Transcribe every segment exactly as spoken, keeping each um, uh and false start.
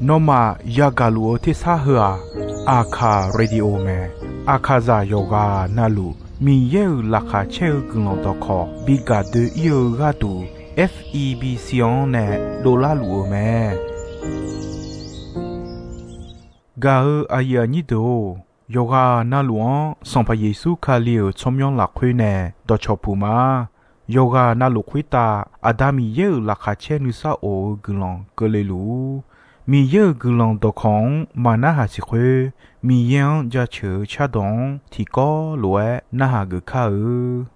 Nawmaf yagaq luf-eu tersar heu-aq, Aqkaq Radio mae. Aqkaqzaq yawqghaq navluf Miqyaer-euq laqkhaq caer-eu guiqlanq dawqkawq bi gaq doe-ir-eu gharduq, F E B C-anr nae dovlar luf-eu mae. Gaq-eu aqyuif aqnyir deuq-or, yawqghaq navluf-anr Sanqpaq Yeqsur Kali-euq tsawrmyanr lafkhoer nae dawqcawq puq ma. Yawqghaq navluf khoertav Aqda Miqyaer-euq laqkhaq caer nuisar of-eu guiqlanq keuvle luf-ur. Miqyaer-euq guiqlanq dawqkawq-anr maqnarhaq siq khoer, Miqyaer-anr jaceuq-eu cardawq-anr tiqkawv lof-aer narhaq geuf kar-eu.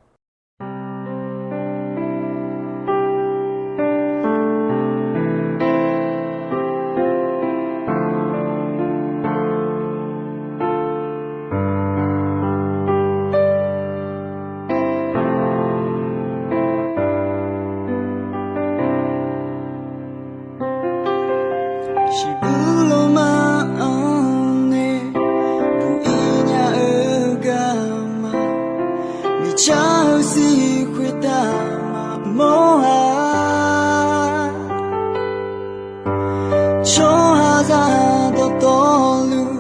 Shiqbuq lawma-anr nae buq-ir nya-eu garma, miqcar-eu sir khoertav maqmawr-a. Tsawrhaqzaq dawqtawvluf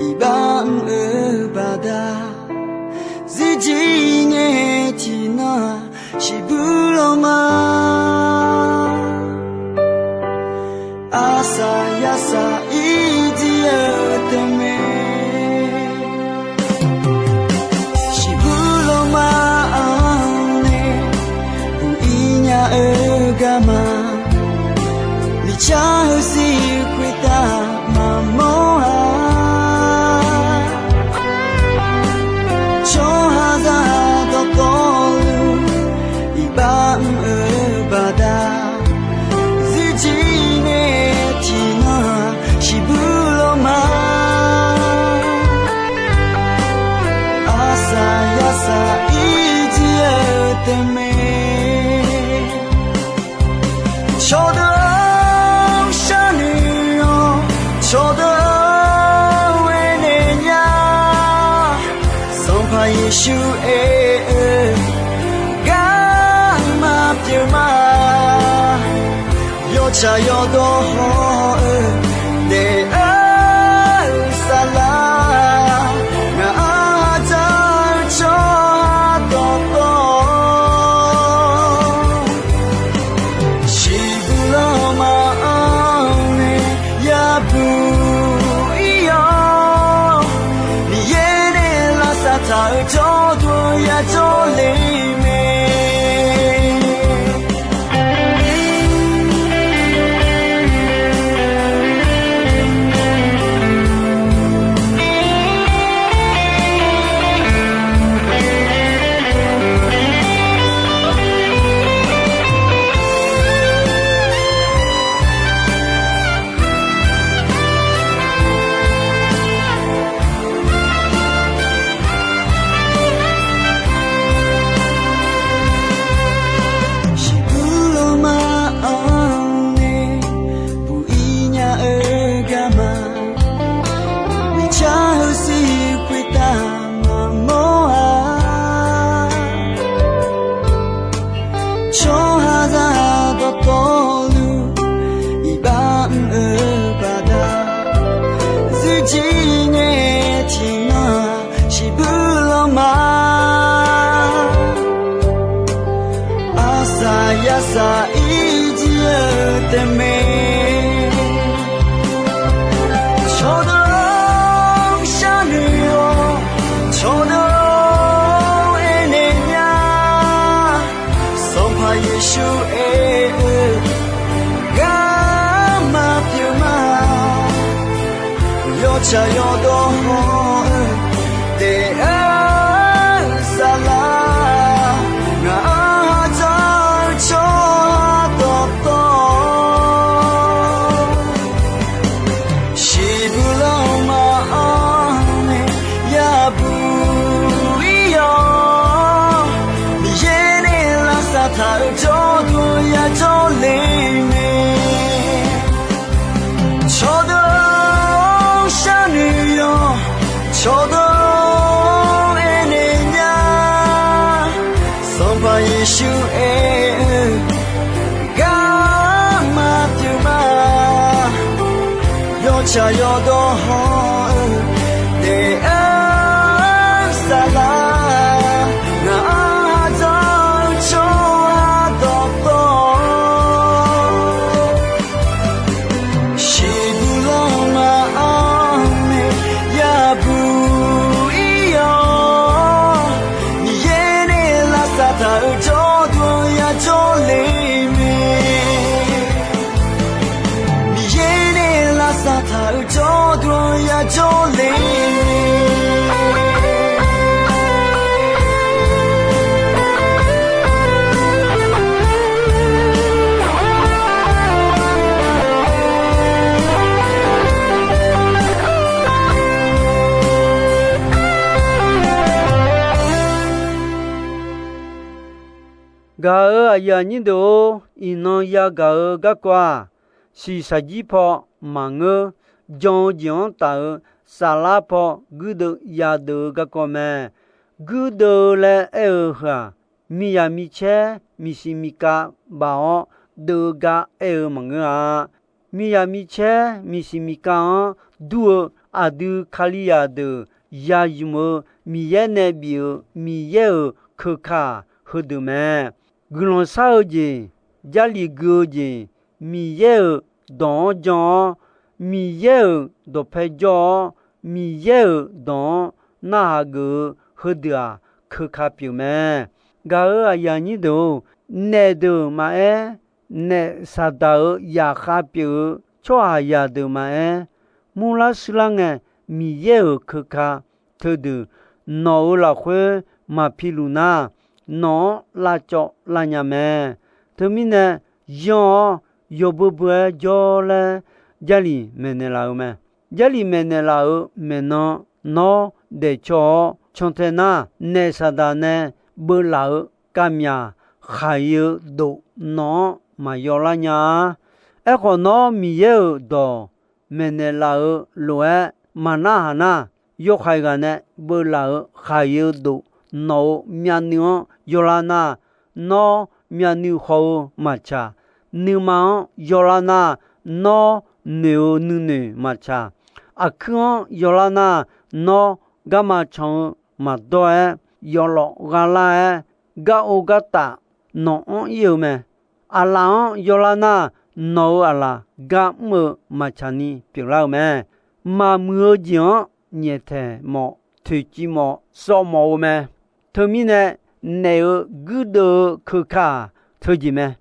iqbax mr-eu baqda, zirjir ngae tiqnan-aq, shiqbuq lawma arsaq yarsaq ir jir-eu tae mae. Shiqbuq lawma-anr nae buq-ir nya-eu garma, miqcar-eu sir khoertav maqmawr-a. Tsawrhaqzaq dawqtawvluf iqbax mr-eu baqda, zirjir ngae tiqnan-aq, shiqbuq lawma arsaq yarsaq ir jir-eu tae mae. Cawqdeuq-anr sharnoeq-awq, cawqdeuq-anr aernaeq nya, Sanqpaq Yeqsur aer-eu garma pyeuf ma. Yawtsaq yawdawr haw-eu daef-eu saflar, ngaq-anr dzaq-eu tsawrhaq dawqtawv, shiqbuq lawma-anr nae yabuq ir-awr, Miqyaer nae lavsav taq-eu jawrduq yajawr le mae. Shiqbuq lawma-anr nae buq-ir nya-eu garma, miqcar-eu sir khoertav maqmawr-a. Tsawrhaqzaq dawqtawvluf iqbax mr-eu baqda, zirjir ngae tiqnan-aq, shiqbuq lawma arsaq yarsaq ir jir-eu tae mae. Cawqdeuq-anr sharnoeq-awq, cawqdeuq-anr aernaeq nya, Sanqpaq Yeqsur aer-eu garma pyeuf ma. Yawtsaq yawdawr haw-eu daef-eu saflar, ngaq-anr dzaq-eu tsawrhaq dawqtawv, shiqbuq lawma-anr nae yabuq ir-awr, Miqyaer nae lavsav taq-eu jawrduq yajawr le mae. Cawqdeuq-anr sharnoeq-awq, Tsaq yawdawr hawr-eu daef-aer saflar, ngaq-anr ardawr-eu tsawrhaq dawqtawv, shiqbuq lanma-anr nae yabuq ir-awr, Miqyaer nae lavsav taq-euq jawrduq-anr yajawr le mae. Miqyaer nae lavsav taq-euq jawrduq-anr yajawr le. Gaq-euq aqyuif aqnyir deuq-or, iqnan yagaq-eu garkawv-aq, shiqshaq jir paw maqngeur. Jan-eu jeq-anr taf-eu saflar paw guirdeuv yadeuv-eu garkawv mae. Guirdeuv laer aer-eu heu-aq, miqyaq micaer miqsiq miqkav baf-awr deuv-eu gar aer-eu maqngeur-a. Miqyaq micaer miqsiq miqkav-anr dur-eu aqdui Kalizaq deuq ya zmq-eu Miqyaer nae bif-euq Miqyaer-euq keuka-aq, heudeuq mae. Guiqlanq shar-eu jeq, Jarlif gui-eu jeq, Miqyaer-euq dawq-anr jan-awr, Miqyaer-euq dawqpae jawr-awr, Miqyaer-euq dawq-anr narhaq geuf-eu heudeuq-aq, keuka pyeuf mae. Gaq-euq aqyuif aqnyir deuq-or, naefdeuq maqaer, naef Saqdaq-euq zaqkhav pyeuf-eu tsawrhaqzaq deuq maqaer, murlar shuirlar ngae, Miqyaer-euq keuka teudeuq nawq-euq lafkhoer maqpi luf nar, nawq-anr lavcawv lavnya mae. Teumirnae, yanr-awr yawbeu beu-aer jawr laer Jarlif maeqnaeq laf-eu mae. Jarlif maeqnaeq laf-euq maeqnan nawr daefcaw-awr cantae nar, naef Saqdaq nae beuvlaf-eu kavmyaq khaq-ir-eu dof nawq-anr maqyaw lar nya-a. Aerkhawf, nawr Miqyaer-euq dawq maeqnaeq laf-eu lof-aer maqnarhaq nar, yawhaiq ghaq nae beuvlaf-eu khaq-ir-eu dof nawq-euq myavnuiv-anr yawlar nar, nawr myavnuiv haw-eu maqtsaq. Nuima-anr yawlar nar, nawr noeq-eu nuinoeq maqtsaq. Aqkuir-anr yawlar nar, nawr garma can-eu maqdawr-aer, yawlawf gha lar-aer, gar or gar taf nawq anr ir-eu mae. Aqlaf-anr yawlar nar, nawq-euq aqlaf gar mr-eu maqtsaq ni pyeuflar-eu mae. Maqmuiq-eu jeq-anr nyaeftaeq mawf, toeqciv mawf, sawv mawf-eu mae. Teumirnae, naef-euq guirdeuv-eu keuka-aq, teujeq mae.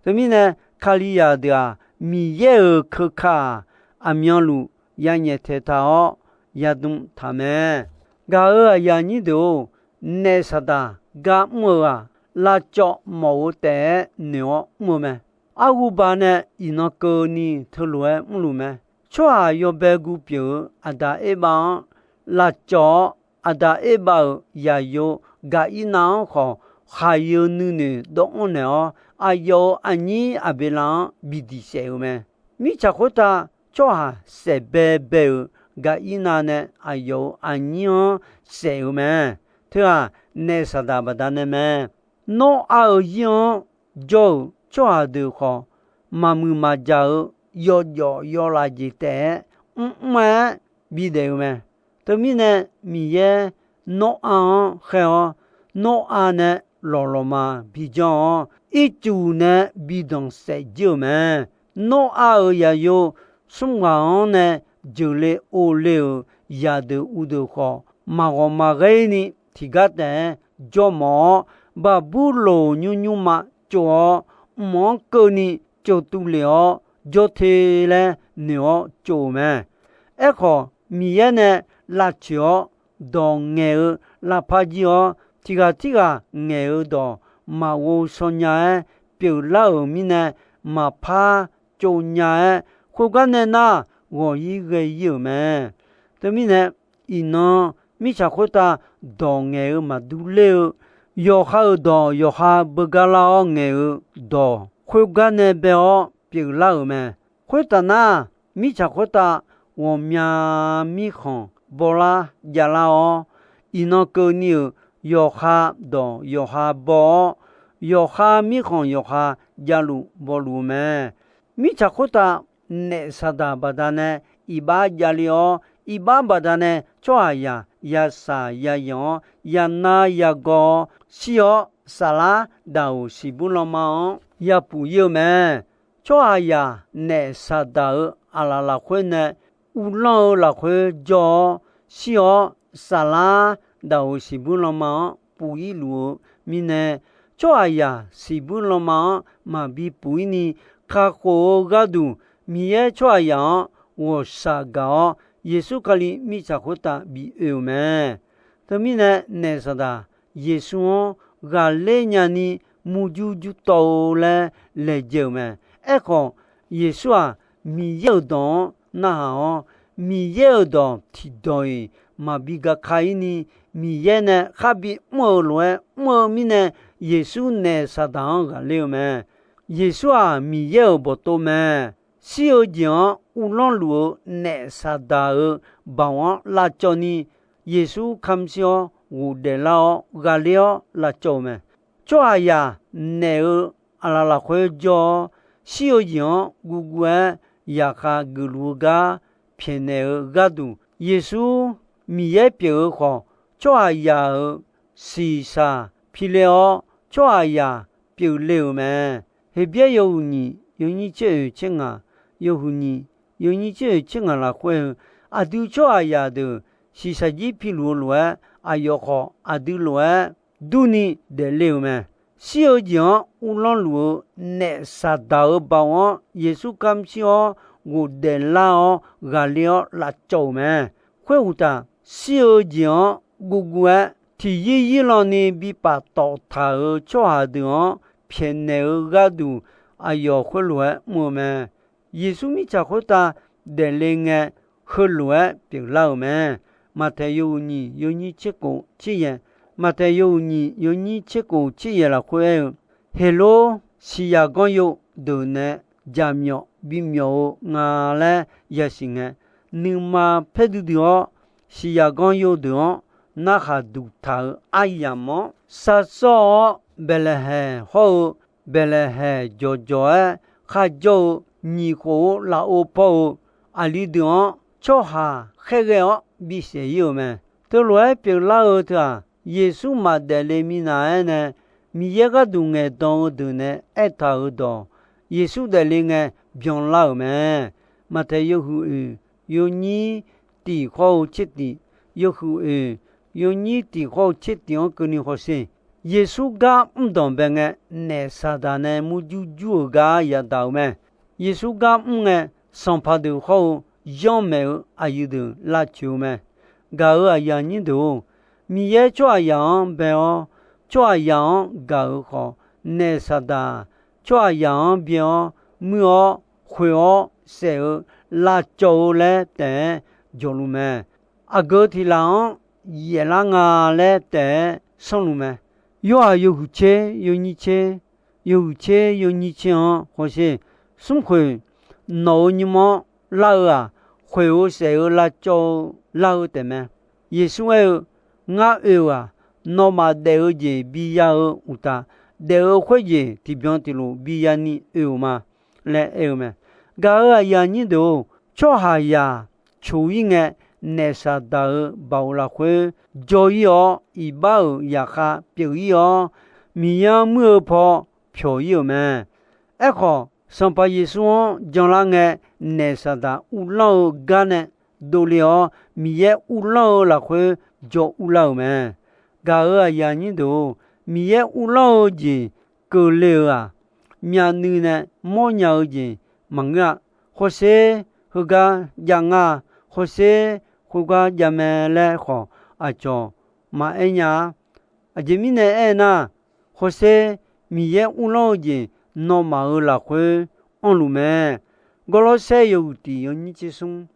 Teumirnae, Kalizaq deuq-aq, Miqyaer-euq keuka-aq, aqmyanluf ya nyaeftaeq taq-awr, yadm taq mae. Gaq-euq aqyuif aqnyir deuq-or, naef Saqdaq gar mr-eu-aq, lavcawv mawf-eu taef-aer noeq-awr mr-eu mae. Arhuba nae iqnan keuvni teulof-aer mrluf mae. Tsawrhaq yawbae gu pyeuf-eu Aqdaq Erbav-anr lavcawv-awr, Aqdaq Erbav-euq zaqyo Gaqirnav-anr khawf, khaq-ir-eu nuinoeq dawvanr naeq-awr, aqyawf-euq aqnyir Aqbeqlav-anr bidiq saef-eu mae. Mirtsaq khoertav tsawrhaq saef baebae-euq Gaqirnav nae aqyawf-euq aqnyir-anr saef-eu mae. Teughaq naef Saqdaq baqdanae mae. Nawr-a-euq zir-anr jawr-euq tsawrhaq deuq khawf, maqmuiq maqjaq-eu yawjawf yawlaf jeq taef-aer mrmr-aer bidaef-eu mae. Teumirnae, Miqyaer Nawr-a-anr khaer-awr, Nawr-a nae lawqlawqma bijanr-awr, ircuf nae bidanq saef jir-euq mae. Nawr-a-euq zaqyo smrghaq-anr nae jeuqle ovle-euq zaqdeuq uvdeuq khawf, maqghawq maqghaer ni tiqgar taef-aer jawr mawf-awr, Baqburloq nymr nymrma tsov-awr, mq-anr keuvni tsov tuvlef-awr jawr te laer noeq-awr tsov-euq mae. Aerkhawf, Miqyaer nae lavtsoeq-awr, dawq ngaeq-eu lavpar jir-awr, tiqghaq tirghaq ngaeq-eu dawq maqghov shaw nya-aer pyeuflar-euq mirnae, maqpar tsov nya-aer, khoergar nae nar ghawq-ir ghae-ir-euq mae. Teumirnae, iqnan mirtsaq khoertav dawq ngaeq-eu maqdur ler-eu, yawqha-euq dawq yawqha beugar lar-awr ngaeq-eu dawq, khoergar nae bae-awr pyeuflar-euq mae. Khoertaf nar, mirtsaq khoertav ghawqmya mirkhanq bawlar javlar-awr, iqnan keuvni-euq yawqha dawq yawqha baw-awr, yawqha mirkhanq yawqha javluf bawluf-eu mae. Mirtsaq khoertav naef Saqdaq baqdanae iqbax javle-awr, iqbax baqdanae tsawrhaqzaq yasaq yayanq-awr, yanav yagawv-awr, shir-awr saflar daq-euq siqbur lanma-anr yapuf ir-eu mae. Tsawrhaqzaq naef Saqdaq-euq aqlaf lafkhoer nae uvlanr-eu lafkhoer jawr-awr, shir-awr saflar daq-euq siqbur lanma-anr puf ir luf-eu mirnae, tsawrhaqzaq siqbur lanma-anr maqbi puf ir ni, kakhof-eu gharduq Miqyaer tsawrhaqzaq-anr ghawqshaq gaq-awr, Yeqsur Kali mirtsaq khoertav bi oe-euq mae. Teumirnae, naef Saqdaq Yeqsur-anr ghaqler nyani murjur jur tawv-eu laer laejae-euq mae. Aerkhawf, Yeqsur-aq, Miqyaer-euq dawq-anr narhaq-awr, Miqyaer-euq dawq tiqdawq-iq maqbi gaka ir ni, Miqyaer nae kharbi mr-eu lof-aer mr-eu mirnae, Yeqsur naef Saqdaq-anr ghaqler-eu mae. Yeqsur-aq, Miqyaer-euq bawqtov mae. Shir-eu jeq-anr uvlanr luf-eu naef Saqdaq-euq baoq-anr lavcawv ni, Yeqsur kamq shir-awr ghofdaef lar-awr ghaqler-awr lavcawv-euq mae. Tsawrhaqzaq naef-eu aqlaf lafkhoer jawr-awr, shir-eu jeq-anr guvguv-aer yaqkhav geufluf-eu gar pyaeqnaeq-eu gharduq, Yeqsur Miqyaer pyeuf-eu khawf, tsawrhaqzaq-euq shiqshaq piler-awr, tsawrhaqzaq pyeufle-euq mae. Heqbyaer yawhuiq nyiq yawnyir tser oeq tser ngaq, yawhuiq nyiq yawnyir tser oeq tser ngaq lafkhoer-eu, aqdui tsawrhaqzaq deuq shiqshaq jir piluf-eu lof-aer, aqyawf khawf aqdui lof-aer durni daefle-euq mae. Shir-eu jeq-anr uvlanr luf-eu naef Saqdaq-euq baoq-anr Yeqsur kamq shir-awr ghofdaef lar-awr ghaqler-awr lavcawv-euq mae. Khoeruqtaf, shir-eu jeq-anr guvguv-aer tiqyir yirlan ni bi paftawf taq-euq tsawrhaq deuq-anr pyaeqnaeq-eu gharduq, aqyawf khoerlof-aer mr-eu mae. Yeqsur mirtsaq khoertav daefle ngae, heulof-aer pyeuflar-euq mae. Maqtaeq yawhuiq nyiq yawnyir tser kof tser yaeq, Maqtaeq yawhuiq nyiq yawnyir tser kof tser yaeq lafkhoer aer-eu, Heqlor siqyaq ganr yov deuq nae jaqmyawf bimyawf-eu nga laer yasiq ngae, nuima paer duidui-awr, siqyaq ganr yov deuq-anr narhaq duq taq-euq aryamq-anr sharsawr-awr, Baeqlaeqhaeq hawr-eu Baeqlaeqhaeq jawqjawq-aer kharjawr-eu nyiq khof-eu lafov pawr-eu aqli deuq-anr tsawrhaq khaerghae-awr bisaef ir-euq mae. Teulof-aer pyeuflar-eu teu-aq, Yeqsur maqdaef le minav-aer nae Miqyaer gharduq ngaeqdan-eu deuq nae aertaq-euq dawq, Yeqsur daefle ngae byanlar-euq mae. Maqtaeq yawhuiq oeq yawnyir tiq khawr-eu tser tiq, yawhuiq oeq yawnyir tiq khawr-eu tser tiq-anr keuvni hawsher. Yeqsur gar mr danqbae ngae, naef Saqdaq nae murjur jur-euq gar yadaq-euq mae. Yeqsur gar mr ngae, sanqpaq deuq hawr-eu yanrmaeq-eu aqyuif deuq lavtsoeq-eu mae. Gaq-euq aqyuif aqnyir deuq-or, Miqyaer tsawrhaqzaq-anr bae-awr, tsawrhaqzaq-anr gaq-euq khawf, naef Saqdaq tsawrhaqzaq-anr byae-awr, muir-awr, khoeq-awr saef-eu lavcawv-eu laer taef-aer jawqluf mae. Aqgeu tiq laf-anr yaeflar nga laer taef-aer sanrluf mae. Yorhaq yawhuiq tser yawnyir tser, yawhuiq tser yawnyir tser-anr hawsher. Smrkhoeq, nawq-euq nymr-anr lar-eu-aq, khoeq-eu saef-eu lavcawv-eu lar-eu taefmae. Yeqsur aer-eu, Ngar oe-eu-aq, nawmaf daef-eu jeq biya-eu uqtaf, daef-eu khoerjeq tiqbyan tiqlof biya ni oe-euq ma laer aer-eu mae. Gaq-euq aqyuif aqnyir deuq-or, tsawrhaqzaq coq ir ngae, naef Saqdaq-euq baoq lafkhoer jawr ir-awr, iqbax-euq zaqkhav pyeuf ir-awr, Miqyaer-anr muir-eu paw pyawq ir-euq mae. Aerkhawf, Sanqpaq Yeqsur-anr janlar ngae, naef Saqdaq uvlanr-eu gar nae dovle-awr, Miqyaer uvlanr-eu lafkhoer jawr urlar-euq mae. Gaq-euq aqyuif aqnyir deuq-or, Miqyaer uvlanr-eu jeq keuvle-eu-aq, myavnuiv nae mawrnya-eu jeq maqngeur-a. Hawsher, heugar jav ngar-a. Hawsher, khoergar jav mae laer khawf, aqcawq maqaer nya-a. Aqjeq mirnae aernar, hawsher, Miqyaer uvlanr-eu jeq nawmaf-euq lafkhoer anrluf mae. Gawrlawrsaer yawhuiq tiq yawnyir tser smr,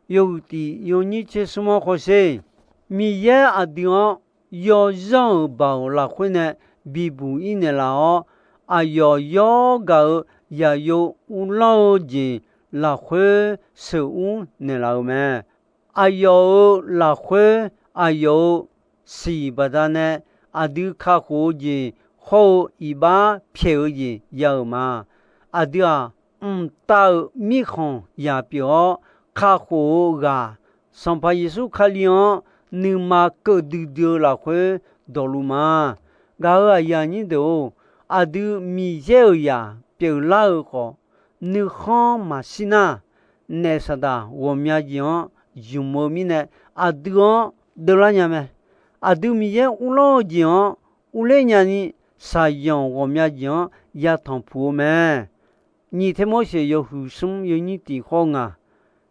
yawhuiq tiq yawnyir tser smr-anr hawsher. Miqyaer aqdui-anr yawzanr-euq baoq lafkhoer nae bibuq ir naeqlaf-awr, aqyawf yawr gaq-euq yaqyo uvlanr-eu jeq lafkhoer sheuqur naeqlaf-euq mae. Aqyawf-euq lafkhoer, aqyawf-euq siq baqdanae aqdui kakhof-eu jeq hawr-eu iqbax pyaeq-eu jeq ya-euq ma. Aqdui-aq, mqtav-euq mirkhanq yaq pyeuf-awr, kakhof-eu ghaq, Sanqpaq Yeqsur Kali-anr nuima keuv duidui-eu lafkhoer dawqluf ma. Gaq-euq aqyuif aqnyir deuq-or, aqdui Miqyaer-euq zaq pyeuflar-eu khawf, nuikhanr maqshir nar, naef saqdaq ghawqmya jeq-anr zmq-eu mirnae, aqdui-anr deuvlar nya mae. Aqdui Miqyaer uvlanr-eu jeq-anr uvler nyani, shaqzanq ghawqmya jeq-anr yatanq puq-eu mae. Nyiq Termorseq yawhuiq smr yawnyir tiq khawr ngaq,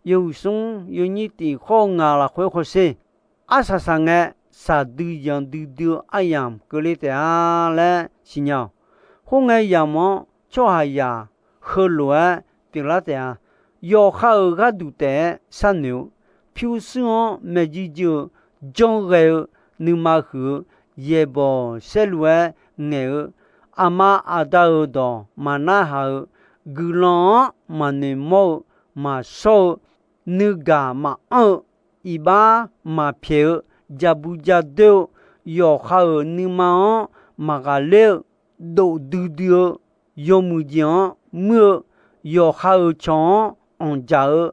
yawhuiq smr yawnyir tiq khawr ngaq lafkhoer hawsher. Arsaq saqngae, shaqdui yanq duidui-eu aryamq keuvle taef-a laer siqnya-awq. Khoerngae, yamq-anr tsawrhaqzaq heulof-aer pyeuflar taef-a. Yawqha-euq gharduq taef-aer sharnoeq-eu, pyurshuir-anr maeqjuir juir-eu, janrghae-eu, nuima huiq-eu, yaeqbawq saerlu-aer ngaeq-eu, aqma aqda-euq dawq maqnarhaq-eu, guiqlanq-anr maqnoeq mawr-eu, maqshawr-eu, nuigaq maqanr-eu, iqbax maqpyaeq-eu, jabu jadoer-eu, yawqha-euq nuima-anr maqghaqler-eu, dof duidui-eu, yawmuiq jeq-anr muir-eu, yawqha-euq cawq-anr anqdzaq-eu,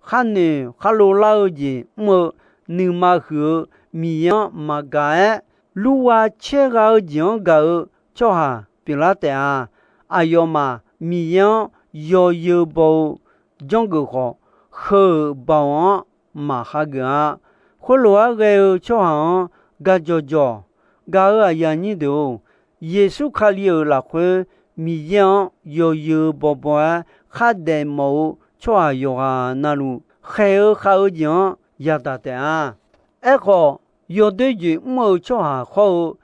khar noeq khar lo lar-eu jeq mr-eu, nuima huiq-eu, Miqyaer-anr maqgaq-aer, lurgha caergha-eu jeq-anr gaq-eu tsawrhaq pyeuflar taef-a. Aqyawfmaf Miqyaer-anr yawzeu baw-eu janrgeuf khawf, heu-euq baoq-anr maqhageuf-a. Khoerlof-aer ghae-eu tsawrhaq-anr gaq jawqjawq. Gaq-euq aqyuif aqnyir deuq-or, Yeqsur Kali-euq lafkhoer Miqyaer-anr yawzeu bawbaw-aer khardaef mawf-eu tsawrhaq yawqghaq navluf, khaeq-eu khav-eu jeq-anr yadaq taef-a. Aerkhawf, yawdoer jeq mr-eu tsawrhaq hawr-eu,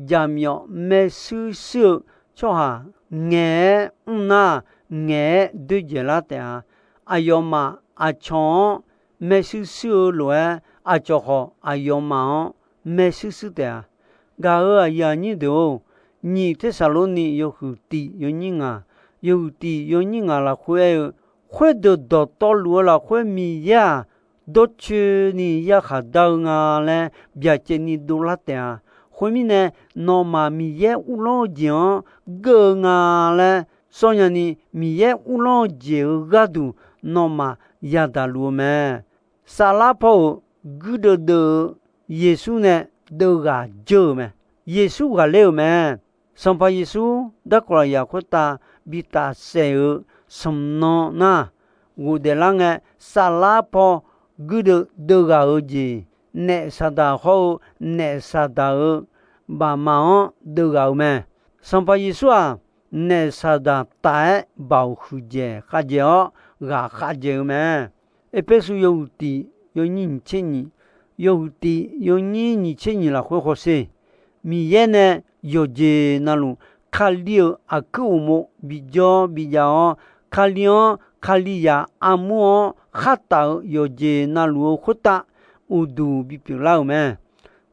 jaqmyawf maershuir shuir-eu tsawrhaq ngaeq-aer mr nar, ngaeq-aer doerdzaeq lar taef-a. Aqyawfmaf aqcawq-anr maershuir shuir-eu lof-aer, aqcawq khawf aqyawfmaf-anr maershuir shuir taef-a. Gaq-euq aqyuif aqnyir deuq-or, nyiq Tersaqlorni yawhuiq tiq yawnyir ngaq, yawhuiq tiq yawnyir ngaq lafkhoer aer-eu, khoerdeuq dawqtawvluf-eu lafkhoer Miqyaer-aq, dawrcoeni yarkhaq dar-eu nga laer byacaevni dovlar taef-a. Khoermirnae, nawmaf Miqyaer uvlanr-eu jeq-anr geur-eu nga laer sawr nyani, Miqyaer uvlanr-eu jeq-euq gharduq nawmaf yadaq luf-eu mae. Saflar paw-euq guirdeuv deuv-eu Yeqsur nae deuvghaq dzeur-euq mae. Yeqsur ghaqler-euq mae. Sanqpaq Yeqsur darkawq lafyaq khoertav bi tafsaef-eu smq nan nar, ghofdaef lar ngae, saflar paw guirdeuv deuvghaq-eu jeq, naef saqdaq hawr-eu naef saqdaq-euq baqma-anr deuvghaq-eu mae. Sanqpaq Yeqsur-aq, naef saqdaq taf-aer baoq huiqdzaeq khavdzaeq-awr ghaq khavdzaeq-eu mae. Erpersu yawhuiq tiq yawnyir nyiq tser nyiq, yawhuiq tiq yawnyir nyiq tser nyiq lafkhoer hawsher. Miqyaer nae yawqjeq navluf, Kali-euq aqkuir uqmov bijawr bijav-awr, Kali-anr, Kalizaq armur-anr khartaf-euq yawqjeq navluf-eu khoertav uqduq bipyeuf lar-euq mae.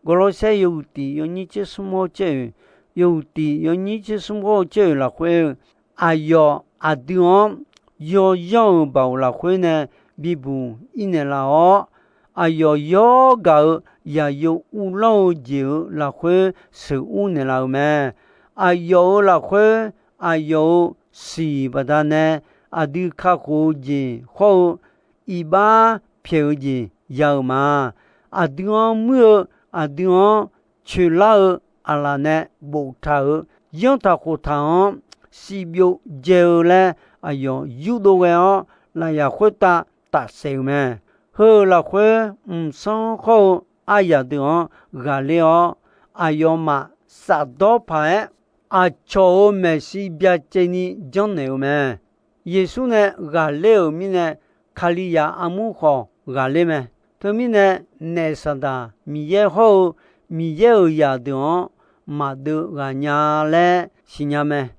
Gawrlawrsaer yawhuiq tiq yawnyir tser smr hawr caer-oe, yawhuiq tiq yawnyir tser smr hawr caer-oe lafkhoer, aqyawf aqdui-anr yawyanr-euq baoq lafkhoer nae bibuq ir naeqlaf-awr, aqyawf yawr gaq-eu yaqyo uvlanr-eu jeq-euq lafkhoer sheuqur naeqlaf-euq mae. Aqyawf-euq lafkhoer, aqyawf-euq siq baqdanae aqdui kakhof-eu jeq hawr-eu iqbax pyaeq-eu jeq ya-euq ma. Aqdui-anr muir-eu, aqdui-anr coeqlar-eu aqlaf nae boftaq-euq yanrtaq khoftaq-anr shivbyov dzae-eu laer aqyawf yurdov ghae-awr, lafyaq khoertav tafsaef-euq mae. Heu-euq lafkhoer, mqsanr hawr-eu aryaq deuq-anr ghaqler-awr, aqyawfmaf safdawr paq-aer aqcawq-euq maeqshi byacaevni janrnaeq-euq mae. Yeqsur nae ghaqler-euq mirnae, Kalizaq armur khawf ghaqler mae. Teumirnae, naef saqdaq Miqyaer hawr-eu Miqyaer-euq zaqdeuq-anr maqdeuv ghaq nya laer siqnya mae.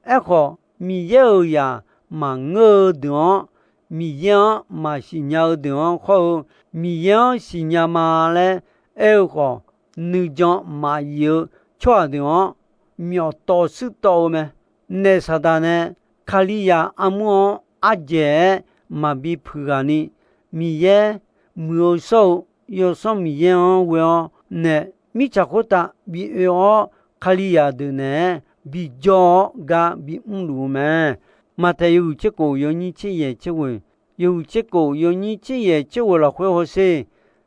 Aerkhawf, Miqyaer-euq zaq maqngeur-eu deuq-anr, Miqyaer-anr maqsiq nya-eu deuq-anr hawr-eu, Miqyaer-anr siqnya ma laer aer-eu khawf, nuijan maqyif-eu tsawrhaq deuq-anr myawf tawv shuir tawv-eu mae. Naef saqdaq nae Kalizaq armur-anr ardzaeq-aer maqbi puiq ghaq ni, Miqyaer muiq-eu shawr-eu Yawsanr Miqyaer-anr ghoe-awr nae, mirtsaq khoertav bi oe-awr, Kalizaq deuq naeq-aer bijawr-awr gar bimr luf-eu mae. Maqtaeq yawhuiq tser khof yawnyir tser yaeq tser ghoeq, yawhuiq tser kof yawnyir tser yaeq tser ghoeq lafkhoer hawsher.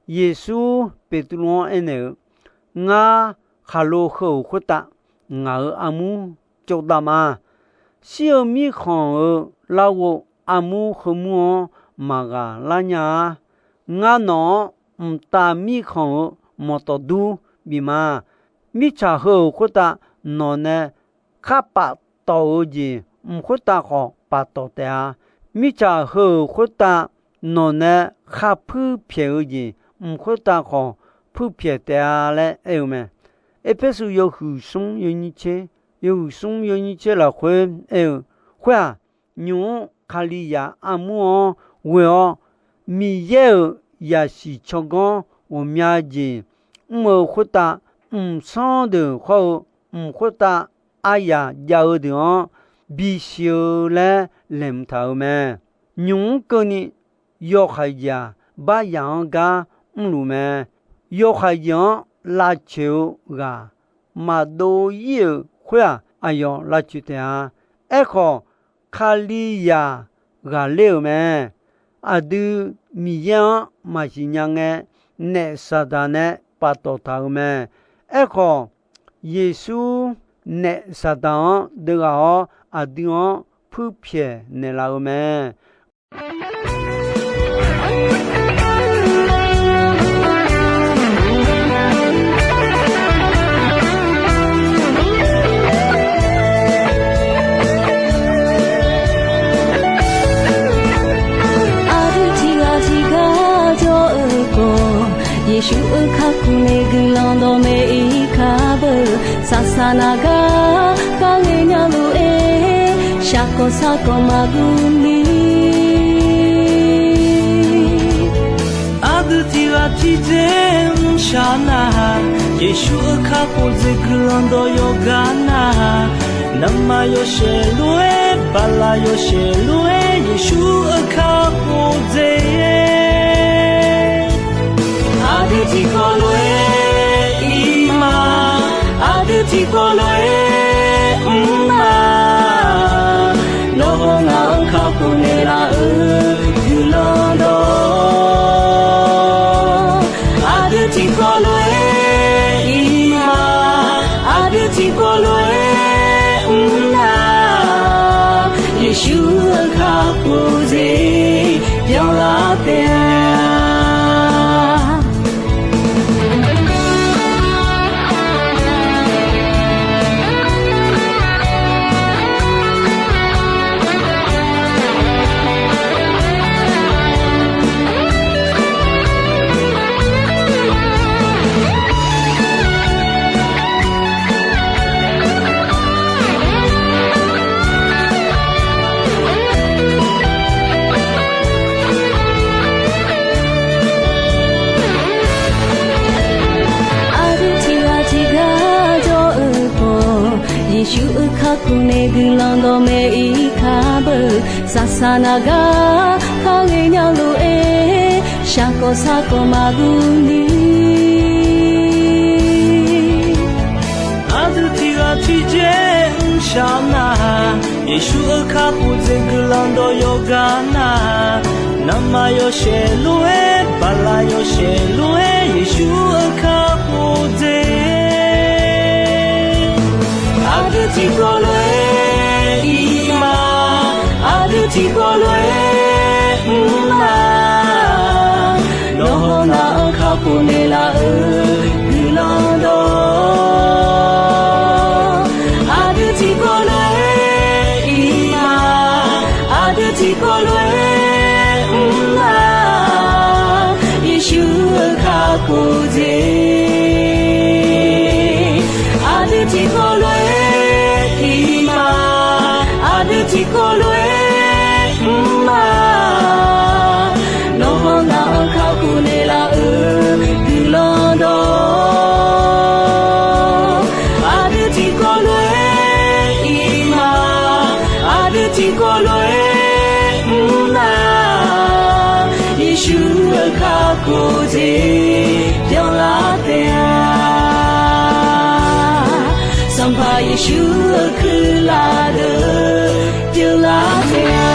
Yeqsur Beqtuvluv-anr aernaeq-eu, Ngar khaqlo heu-euq khoertav ngaq-euq armur cawvdav ma. Shir-eu mirkhanq-euq larghov armur heumur-anr maqghaq lar nya-a. Ngar nawq-anr mqtav mirkhanq-euq manqtawf dur bif ma. Mirtsaq heu-euq khoertav nawq nae khar paftawf-eu jeq, mq khoertav khawf paftawf taef-a. Mirtsaq heu-euq khoertav nawq nae khar puirpyaeq-eu jeq, mq khoertav khawf puirpyaeq taef-a laer aer-eu mae. Erpersu yawhuiq smr yawnyir tser, yawhuiq smr yawnyir tser lafkhoer aer-eu, Khoer-aq, nymq-mr Kalizaq armur-anr ghoe-awr, Miqyaer-euq zaqsiq tsawrganr ghawqmya jeq mr-eu khoertav, mqsanr deuq hawr-eu mq khoertav aryaq jav-eu deuq-anr bisiq-eu laer laeqhmq taq-euq mae. Nymq-mr keuvni yawhaiq jeq-aq, baryaq-anr gar mrluf mae. Yawhaiq jeq-anr lavcoeq-eu ghaq maqdov ir-euq khoer-aq, aqyawf lavcoeq taef-a. Aerkhawf, Kalizaq ghaqler-euq mae. Aqdui Miqyaer-anr maqsiq nya ngae, naef Saqdaq nae paftawf taq-euq mae. Aerkhawf, Yeqsur naef Saqdaq-anr deuv ghaq-awr, aqdui-anr puirpyaeq naeqlaf-eu mae. Aqdui tiqghaq tiqgar jawr-eu khawf, Yeqsur-euq kakhof nae guiqlanq dawqmaeq ir kar beu. Saqsaq naq gar kharngae nya lof-aer, shaqkawq sarkawq maqguv ni. Aqdui tiqghaq tiqdzer mrshaq nar-aq, Yeqsur-euq kakhof dzaeq guiqlanq dawq yawqgar nar-aq, navmaqtser yawshaef lof-aer, bala yawshaef lof-aer, Yeqsur-euq kakhof dzaeq. Aqdui tiqkawv lof-aer ir ma, aqdui tiqkawv lof-aer mr ma. Nawr hawr ngaq-anr kakhof naeqlaf-euq guiqlanq dawq. Aqdui tiqkawv lof-aer ir ma, aqdui tiqkawv lof-aer mr nar, Yeqsur-euq kakhof dzaeq byanlar taef-a. Aqdui tiqghaq tiqgar jawr-eu khawf, Yeqsur-euq kakhof nae guiqlanq dawqmaeq ir kar beu. Saqsaq naq gar kharngae nya lof-aer, shaqkawq sarkawq maqguv ni. Aqdui tiqghaq tiqdzer mrshaq nar-aq, Yeqsur-euq kakhof dzaeq guiqlanq dawq yawqgar nar-aq, navmaqtser yawshaef lof-aer, bala yawshaef lof-aer, Yeqsur-euq kakhof dzaeq. Aqdui tiqkawv lof-aer ir ma, aqdui tiqkawv lof-aer mr ma. Nawr hawr ngaq-anr kakhof naeqlaf-euq guiqlanq dawq. Aqdui tiqkawv lof-aer ir ma, aqdui tiqkawv lof-aer mr ma. Yeqsur-euq kakhof dzaeq. Aqdui tiqkawv lof-aer ir ma, aqdui tiqkawv lof-aer mr ma. Nawr hawr ngaq-anr kakhof naeqlaf-euq guiqlanq dawq. Aqdui tiqkawv lof-aer ir ma, aqdui tiqkawv lof-aer mr ma. Yeqsur-euq kakhof dzaeq byanlar taef-a. Sanqpaq Yeqsur-euq kuirlar deuq byanlar taef-a.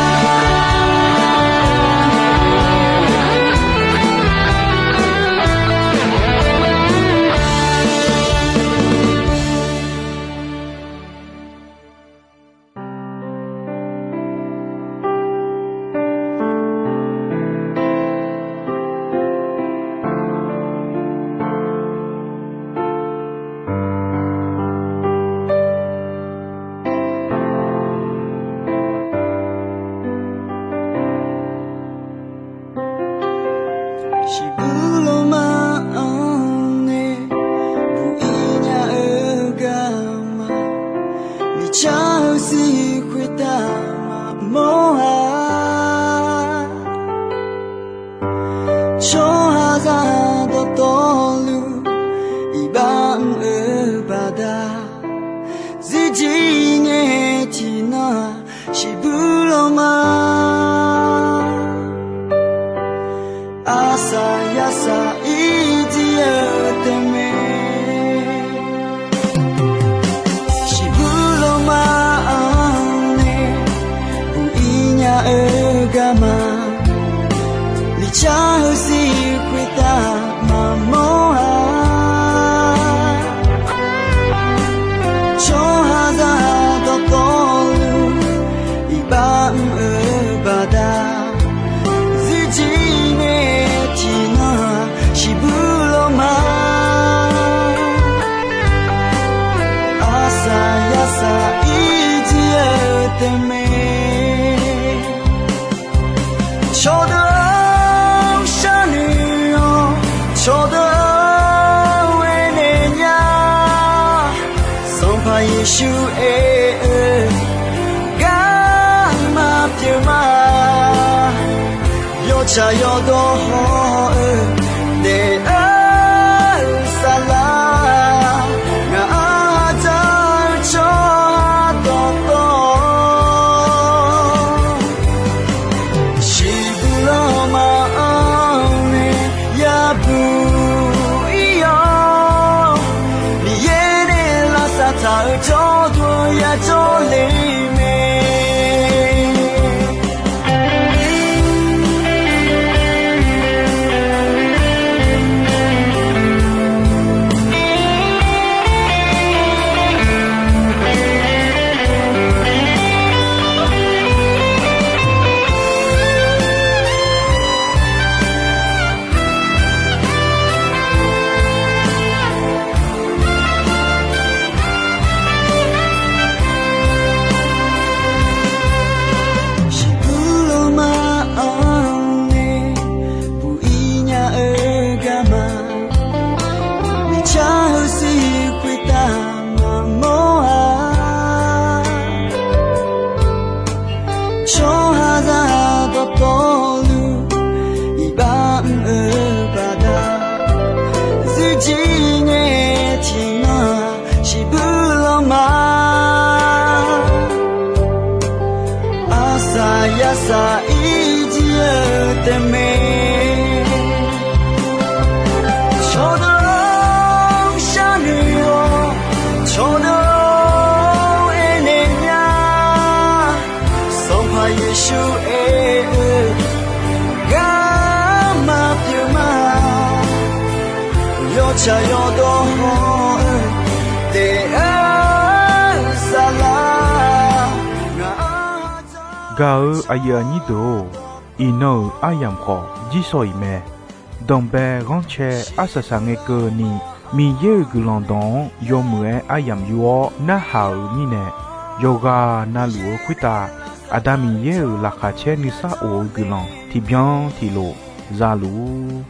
dawqtawvluf iqbax mr-eu baqda, zirjir ngae tiqnan-aq shiqbuir lanma. Arsaq yarsaq irjir-eu taef mae. Shiqbuir lanma-anr nae buq-ir nya-eu garma, miqcar heusiq khoertav maqmawr-a. Tsawrhaqzaq dawqtawvluf iqbax mr-eu baqda, zirjir ngae tiqnan-aq shiqbuir lanma. Arsaq yarsaq irjir-eu taef mae. Cawqdeuq-anr sharnoeq-awr, cawqdeuq-anr aernaeq nya. Sanqpaq Yeqsur aer-eu garma pyeuf ma. Yawtsaq yawdawr haw-eu daef-eu saflar, ngaq-anr hadzaq-eu tsawrhaq dawqtawv, shiqbuir lanma-anr nae yabuq-ir-awr, Miqyaer nae lavsav taq-eu jawrduq yajawr le mae. Shiqbuir lanma-anr nae buq-ir nya-eu garma, miqcar heusiq khoertav maqmawr-a. Tsawrhaqzaq dawqtawvluf iqbax mr-eu baqda, zirjir ngae tiqnan-aq shiqbuir lanma. Arsaq yarsaq irjir-eu taef mae. Cawqdeuq-anr sharnoeq-awr, cawqdeuq-anr aernaeq nya. Sanqpaq Yeqsur aer-eu garma pyeuf ma. Yawtsaq yawdawr haw-eu daef-eu saflar, ngaq-anr hadzaq. Gaq-eu aqyuif aqnyir deuq-or, iqnan-euq aryamq khawf jirshaw-iq mae. Danqbae ghanrcae arsaq saq ngae keuvni, Miqyaer-euq guiqlanq dawq-anr yawmuiq-aer aryamq yur-awr narhaq-euq mirnae, yawqghaq navluf-eu khoertav Aqda Miqyaer-euq laqkhaq caer nuisar of-eu guiqlanq tiqbyan tiqlof za luf-ur.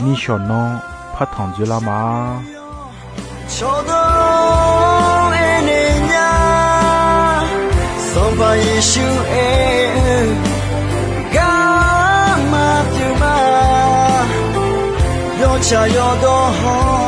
Nishawq nanr partanq dzoerlar ma. Cawqdeuq-anr aernaeq nya. Sanqpaq Yeqsur aer-eu garma pyeuf ma. Yawtsaq yawdawr haw